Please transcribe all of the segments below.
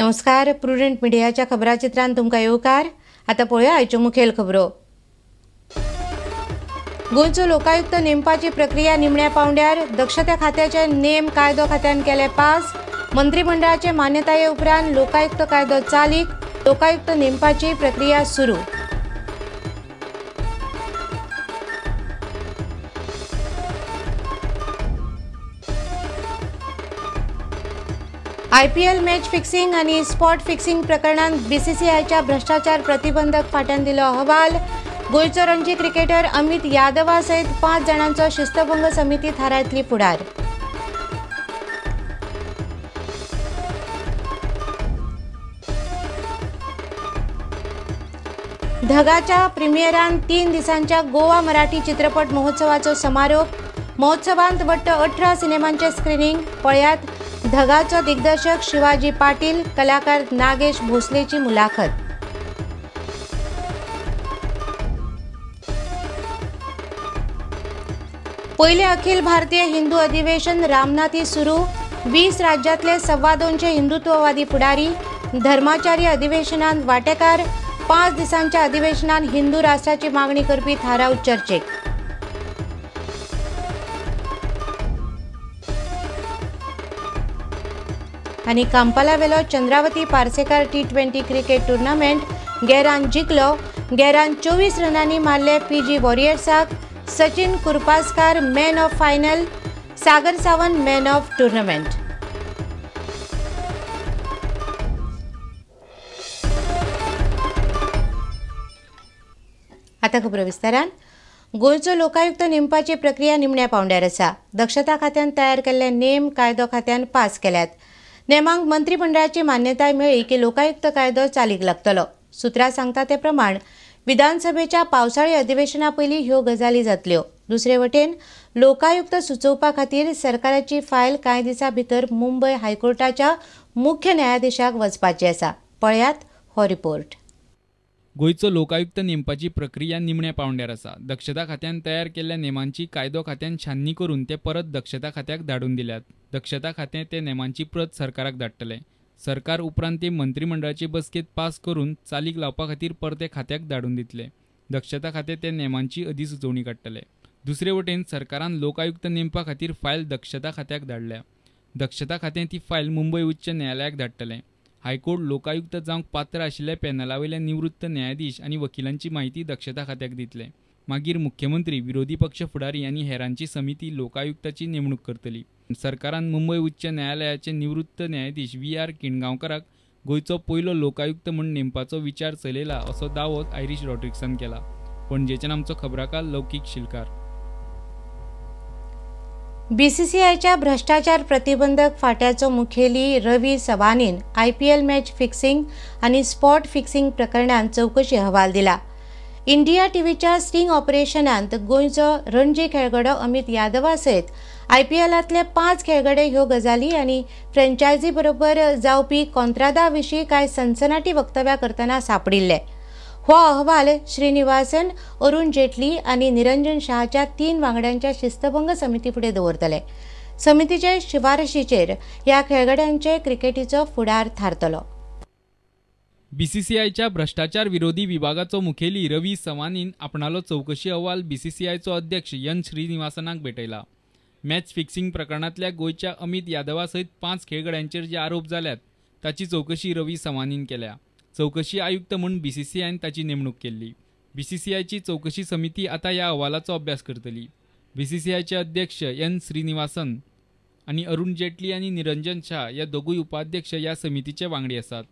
नमस्कार, प्रुडंट मिडियाच्या खबराचित्रांत तुमकां येवकार। आतां पळोवया आयच्यो मुखेल खबरो। गोंयचो लोकायुक्त नेमपाची प्रक्रिया निमण्या पावंड्यार। दक्षता खात्याचे नेम कायदो खात्यान केले पास। मंत्रिमंडळाचे मान्यताये उपरांत लोकायुक्त कायदो चालीक। लोकायुक्त नेमपाची प्रक्रिया सुरू। आयपीएल मॅच फिक्सिंग आणि स्पॉट फिक्सिंग प्रकरणात बीसीसीआयच्या भ्रष्टाचार प्रतिबंधक फाट्यान दिलो अहवाल। गोंयचो रणजी क्रिकेटर अमित यादवा सयत 5 जाणांचो शिस्तभंग समिती थारायतली फुडार। धगाच्या प्रिमियरान 3 दिसांच्या गोवा मराठी चित्रपट महोत्सवाचो समारोप। महोत्सवांत वट्ट 18 सिनेमांचे स्क्रिनिंग। पळयात धगाचो दिग्दर्शक शिवाजी पाटील, कलाकार नागेश भोसलेची मुलाखत। पहिले अखिल भारतीय हिंदू अधिवेशन रामनाथी सुरू। 20 राज्यातले 225 हिंदुत्ववादी फुडारी धर्माचार्य अधिवेशनात वाटेकार। 5 दिसांच्या अधिवेशनात हिंदू राष्ट्राची मागणी करपी थाराव चर्चेक। आनी कांपालावेलो Chandravati Parsekar T20 cricket tournament गैरान जिखलो। गैरान 24 रनांनी मारले PG वॉरियर्साक। Sachin Kurpaskar man of final, Sagar Sawant man of tournament. आतां खबरो विस्तारान। गोंयचो लोकायुक्त नेमपाची प्रक्रिया निमण्या पावंड्यार आसा। दक्षता खात्यान तयार केल्ले नेम कायदो खात्यान पास केल्यात। नेमांक मंत्रिमंडळाची मान्यताय मेळ्ळी की लोकायुक्त कायदो चालीक लागतलो। सूत्रां सांगता ते प्रमाण विधानसभेच्या पावसाळी अधिवेशना पयलीं ह्यो गजाली जातल्यो। दुसरे वटेन लोकायुक्त सुचोवपा खातीर सरकाराची फायल कांय दिसां भितर मुंबय हायकोर्टाच्या मुख्य न्यायाधीशाक वचपाची आसा। पळयात हो रिपोर्ट। गोंयचो लोकायुक्त नेमपाची प्रक्रिया निमण्या पावंड्यार आसा। दक्षता खात्यान तयार केल्ल्या नेमांची कायदो खात्यान छाननी करून ते परत दक्षता खात्याक धाडून दिल्यात। दक्षता खातें ते नेमांची प्रत सरकाराक धाडटलें। सरकार उपरांत ते मंत्रिमंडळाचे बसकेंत पास करून चालीक लावपा खातीर परते खात्याक धाडून दितले। दक्षता खातें ते नेमांची अधिसुचोवणी काडटले। दुसरे वटेन सरकारान लोकायुक्त नेमपा खातीर फायल दक्षता खात्याक धाडल्या। दक्षता खातें ती फायल मुंबय उच्च न्यायालयाक धाडटलें। हायकोर्ट लोकायुक्त जावंक पात्र आशिल्ल्या पॅनलावेल्या निवृत्त न्यायाधीश आनी वकिलांची माहिती दक्षता खात्याक दितले। मागीर मुख्यमंत्री, विरोधी पक्ष फुडारी आनी हेरांची समिती लोकायुक्ताची नेमणूक करतली। सरकारान मुंबय उच्च न्यायालयाचे निवृत्त न्यायाधीश VR किणगांवकराक गोंयचो पयलो लोकायुक्त म्हूण नेमपाचो विचार चलयला असो दावो आयरीश रॉड्रिक्सान केला। पणजेच्यान आमचो खबराकार लौकीक शिलकार। बीसीसीआयच्या भ्रष्टाचार प्रतिबंधक फाट्याचो मुखेली रवी सवानीन आयपीएल मॅच फिक्सिंग आनी स्पॉट फिक्सिंग प्रकरणांत चवकशी अहवाल दिला। इंडिया टीव्हीच्या स्टिंग ऑपरेशनांत गोंयचो रणजी खेळगडो अमित यादवा सयत आयपीएलांतले 5 खेळगडे ह्यो गजाली आनी फ्रँचायझी बरोबर जावपी कॉन्त्रादा विशीं कांय सनसनाटी वक्तव्यां करतना सांपडिल्ले। हो अहवाल श्रीनिवासन, अरुण जेटली आनी निरंजन शहाच्या 3 वांगड्यांच्या शिस्तभंग समिती फुडें दवरतले। समितीचे शिफारशीचेर ह्या खेळगड्यांचे क्रिकेटीचो फुडार थारतलो। बीसीसीआयच्या भ्रष्टाचार विरोधी विभागाचो मुखेली रवी सवानीन आपणालो चवकशी अहवाल बीसीसीआयचो अध्यक्ष एन श्रीनिवासनाक भेटयला। मॅच फिक्सिंग प्रकरणांतल्या गोंयच्या अमित यादवा सयत 5 खेळगड्यांचेर जे आरोप जाल्यात ताची चवकशी रवी सवानीन केल्या। चवकशी आयुक्त म्हूण बीसीसीआयन ताची नेमणूक केल्ली। बीसीसीआयची चवकशी समिती आतां ह्या अहवालाचो अभ्यास करतली। बीसीसीआयचे अध्यक्ष एन श्रीनिवासन आनी अरुण जेटली आनी निरंजन शाह ह्या दोगूय उपाध्यक्ष ह्या समितीचे वांगडी आसात।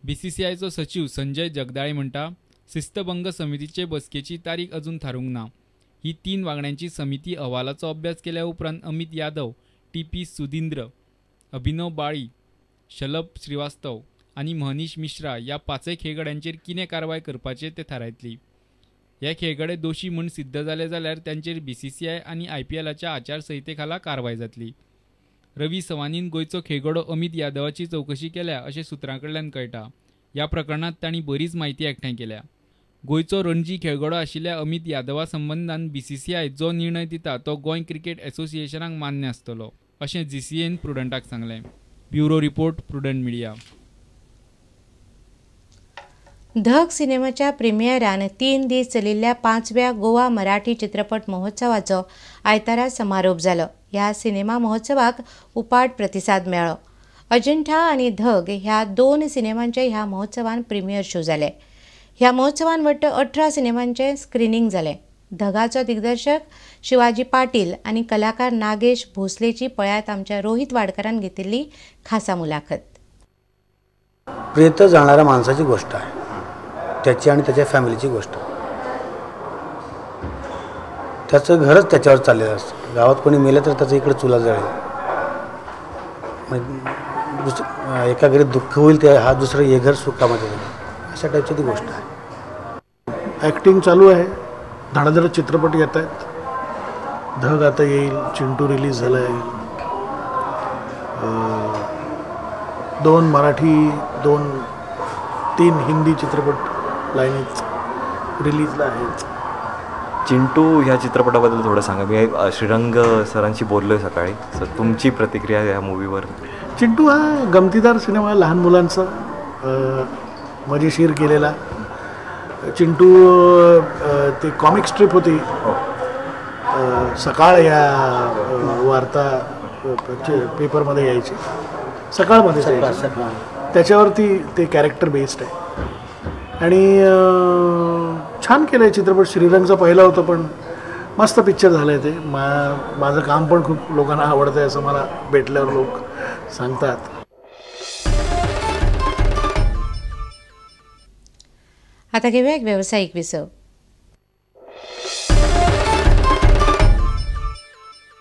बीसीसीआयचो सचीव संजय जगदाळे म्हणटा, शिस्तभंग समितीचे बसकेची तारीख अजून थारूंक ना। ही 3 वांगड्यांची समिती अहवालाचो अभ्यास केल्या उपरांत अमित यादव, TP Sudhindra, अभिनव बाळी, शलभ श्रीवास्तव आनी महनीश मिश्रा ह्या 5 खेळगड्यांचेर कितें कारवाय करपाचें तें थारायतली। हे खेळगडे दोशी म्हूण सिद्ध जाले जाल्यार तांचेर बीसीसीआय आनी आयपीएलाच्या आचारसंहिते खाला कारवाय जातली। रवी सवानीन गोंयचो खेळगडो अमित यादवाची चवकशी केल्या अशें सुत्रां कडल्यान कळटा। ह्या प्रकरणांत तांणी बरीच म्हायती एकठांय केल्या। गोंयचो रणजी खेळगडो आशिल्ल्या अमित यादवा संबंदान बीसीसीआय जो निर्णय दिता तो गोंय क्रिकेट एसोसिएशनाक मान्य आसतलो अशें जीसीएन प्रुडंटाक सांगलें। Bureau report, Prudent media. धग सिनेमाच्या प्रिमियरान 3 दीस चलिल्ल्या 5व्या गोवा मराठी चित्रपट महोत्सवाचो आयतारा समारोप जालो. ह्या सिनेमा महोत्सवाक उपाट प्रतिसाद मेळ्ळो. अजिंठा आनी धग ह्या 2 सिनेमांचे ह्या महोत्सवान प्रिमियर शो जाले. ह्या महोत्सवान वट्ट 18 सिनेमांचे स्क्रिनींग जालें. धगाचो दिग्दर्शक शिवाजी पाटील आनी कलाकार नागेश भोसलेची पळयात आमच्या रोहित वाडकरान घेतिल्ली खासा मुलाखत. प्रेत जाणाऱ्या माणसाची गोष्ट आहे, त्याची आणि त्याच्या फॅमिलीची गोष्ट. त्याचं घरच त्याच्यावर चाललेलं असतं. गावात कोणी मेलं तर त्याचं इकडे चुला जळेल, म्हणजे एका घरी दुःख होईल ते हा दुसरं हे घर सुखामध्ये जाईल, अशा टाईपची ती गोष्ट आहे. ॲक्टिंग चालू आहे, धडाधड चित्रपट येत आहेत. धग आता येईल, चिंटू रिलीज झालं आहे, 2 मराठी 2-3 हिंदी चित्रपट लाईनीत रिलीजला आहेत. चिंटू ह्या चित्रपटाबद्दल थोडं सांगा. मी श्रीरंग सरांशी बोललो आहे सकाळी, सर तुमची प्रतिक्रिया या मूवीवर? चिंटू हा गमतीदार सिनेमा, लहान मुलांचा मजेशीर केलेला. चिंटू ते कॉमिक स्ट्रिप होती सकाळ या वार्ता पेपरमध्ये यायची, सकाळमध्ये यायची, त्याच्यावरती ते कॅरेक्टर बेस्ड आहे आणि छान केलं आहे चित्रपट. श्रीरंगचा पहिला होता पण मस्त पिक्चर झालं आहे ते. माझं काम पण खूप लोकांना आवडतं आहे असं मला भेटल्यावर लोक सांगतात. आता घेऊया एक व्यावसायिक विसव.